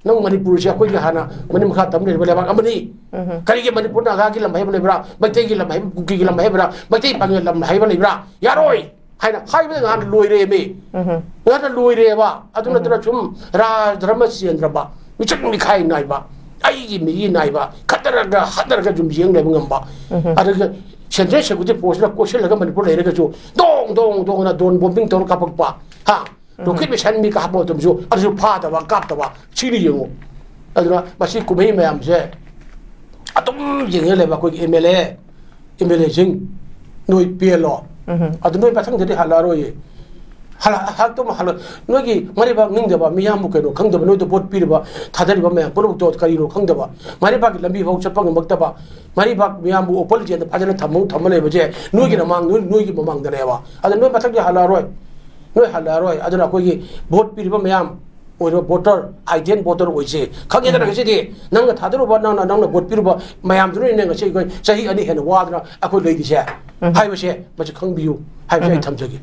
ꯅꯪ ꯃꯅꯤꯄꯨꯔꯁꯦ ꯑꯩꯈꯣꯏꯒꯤ ꯍꯥꯟꯅ ꯃꯅꯤꯡ ꯃꯈꯥ ꯇꯝ ꯂꯩꯔꯤꯕ ꯂꯩꯕꯥꯛ ꯑꯃꯅꯤ꯫ ꯎꯝ꯫ ꯀꯔꯤꯒꯤ ꯃꯅꯤꯄꯨꯔ ꯅꯥꯒꯥꯒꯤ ꯂꯝ ꯍꯥꯏꯕ ꯂꯩꯕ꯭ꯔꯥ? ꯃꯩꯇꯩꯒꯤ ꯂꯝ ꯍꯥꯏꯕ, ꯀꯨꯀꯤꯒꯤ ꯂꯝ ꯍꯥꯏꯕ꯭ꯔꯥ? ꯃꯩꯇꯩ ꯄꯥꯉꯜ ꯂꯝ ꯍꯥꯏꯕ ꯂꯩꯕ꯭ꯔꯥ? ꯌꯥꯔꯣꯏ ꯍꯥꯏꯅ ꯍꯥꯏꯕꯗ ꯉꯍꯥꯟ ꯂꯣꯏꯔꯦꯃꯤ꯫ ꯎꯝ꯫ ꯉꯍꯥꯟ ꯂꯣꯏꯔꯦꯕ꯫ ꯑꯗꯨ ꯎꯝ꯫ ꯅꯠꯇꯅ ꯁꯨꯝ ꯔꯥꯖ ꯙꯔꯃ ꯆꯦꯟꯗ꯭ꯔꯕ, ꯃꯤꯆꯪ ꯃꯤꯈꯥꯏ ꯅꯥꯏꯕ, ꯑꯩꯒꯤ ꯃꯤꯒꯤ ꯅꯥꯏꯕ, ꯈꯠꯅꯔꯒ ꯍꯠꯅꯔꯒ ꯌꯨꯝ ꯌꯦꯡ ꯂꯩꯕ ꯉꯝꯕ꯫ ꯎꯝ꯫ ꯑꯗꯨꯒ Central Security Forceꯅ ꯀꯣꯏꯁꯤꯜꯂꯒ ꯃꯅꯤꯄꯨꯔ ꯂꯩꯔꯒꯁꯨ ꯗꯣꯡ ꯗꯣꯡ ꯗꯣꯡꯅ drone bombing ꯇꯧꯔ ꯀꯥꯞꯄꯛꯄ, ꯍꯥ? ꯎꯝ꯫ Rocket missile ꯃꯤ ꯀꯥꯞꯄ ꯃꯇꯝꯁꯨ ꯑꯗꯨꯁꯨ ꯐꯥꯗꯕ, ꯀꯥꯞꯇꯕ, ꯁꯤꯅꯤ ꯌꯦꯡꯉꯨ꯫ ꯑꯗꯨꯅ ꯃꯁꯤ ꯀꯨꯝꯍꯩ ꯃꯌꯥꯝꯁꯦ ꯑꯗꯨꯝ ꯌꯦꯡꯉ ꯂꯩꯕ ꯑꯩꯈꯣꯏꯒꯤ M L A, M L ꯑꯦꯁꯤꯡ, ꯅꯣꯏ ꯄꯦꯜꯂꯣ꯫ ꯎꯝ꯫ ꯑꯗꯨ ꯅꯣꯏ ꯃꯊꯪꯗꯗꯤ ꯍꯜꯂꯛꯑꯔꯣꯏꯌꯦ꯫ ꯍꯜꯂꯛ-, ꯍꯜꯂꯛꯇꯧ ꯃꯥ-, ꯍꯜꯂꯛ-, ꯅꯣꯏꯒꯤ ꯃꯔꯩꯕꯥꯛ ꯅꯤꯡꯗꯕ, ꯃꯤꯌꯥꯝꯕꯨ ꯀꯩꯅꯣ ꯈꯪꯗꯕ, ꯅꯣꯏꯗ ꯚꯣꯠ ꯄꯤꯔꯤꯕ, ꯊꯥꯗꯔꯤꯕ ꯃꯌꯥꯝ ꯄꯨꯝꯅꯃꯛꯇꯣ ꯀꯔꯤꯅꯣ ꯈꯪꯗꯕ, ꯃꯔꯩꯕꯥꯛꯀꯤ ꯂꯝꯕꯤ ꯐꯥꯎ ꯆꯠꯄ ꯉꯝꯃꯛꯇꯕ, ꯃꯔꯩꯕꯥꯛ ꯃꯤꯌꯥꯝꯕꯨ open land ꯐꯖꯅ ꯊꯝꯃ, ꯊꯝꯃ ꯂꯩꯕꯁꯦ ꯅꯣꯏꯒꯤ ꯎꯝ꯫ ꯃꯃꯥꯡ-, ꯅꯣꯏ, ꯅꯣꯏꯒꯤ ꯃꯃꯥꯡꯗꯅꯦꯕ꯫ ꯑꯗ ꯅꯣꯏ ꯃꯊꯪꯗꯤ ꯍꯜꯂꯛꯑꯔꯣꯏ꯫ ꯅꯣꯏ ꯍꯜꯂꯛꯑꯔꯣꯏ꯫ ꯑꯗꯨꯅ ꯑꯩꯈꯣꯏꯒꯤ ꯚꯣꯠ ꯄꯤꯔꯤꯕ ꯃꯌꯥꯝ ꯑꯣꯏꯔꯣ, voter, ideal voter ꯑꯣꯏꯁꯦ꯫ ꯈꯪꯉꯦꯗꯅ ꯎꯝ꯫ ꯉꯁꯤꯗꯤ ꯅꯪꯅ ꯊꯥꯗꯔꯨꯕ, ꯅꯪꯅ, ꯅꯪꯅ ꯚꯣꯠ ꯄꯤꯔꯨꯕ ꯃꯌꯥꯝꯗꯨꯅꯅꯦ ꯉꯁꯤ ꯑꯩꯈꯣꯏ ꯆꯍꯤ ꯑꯅꯤ ꯍꯦꯟꯅ ꯋꯥꯗꯅ ꯑꯩꯈꯣꯏ ꯂꯩꯔꯤꯁꯦ ꯎꯝ꯫ ꯍꯥꯏꯕꯁꯦ ꯃꯁꯤ ꯈꯪꯕꯤꯌꯨ ꯍꯥꯏꯕꯁꯦ ꯑꯩ ꯎꯝ꯫ ꯊꯝꯖꯒꯦ꯫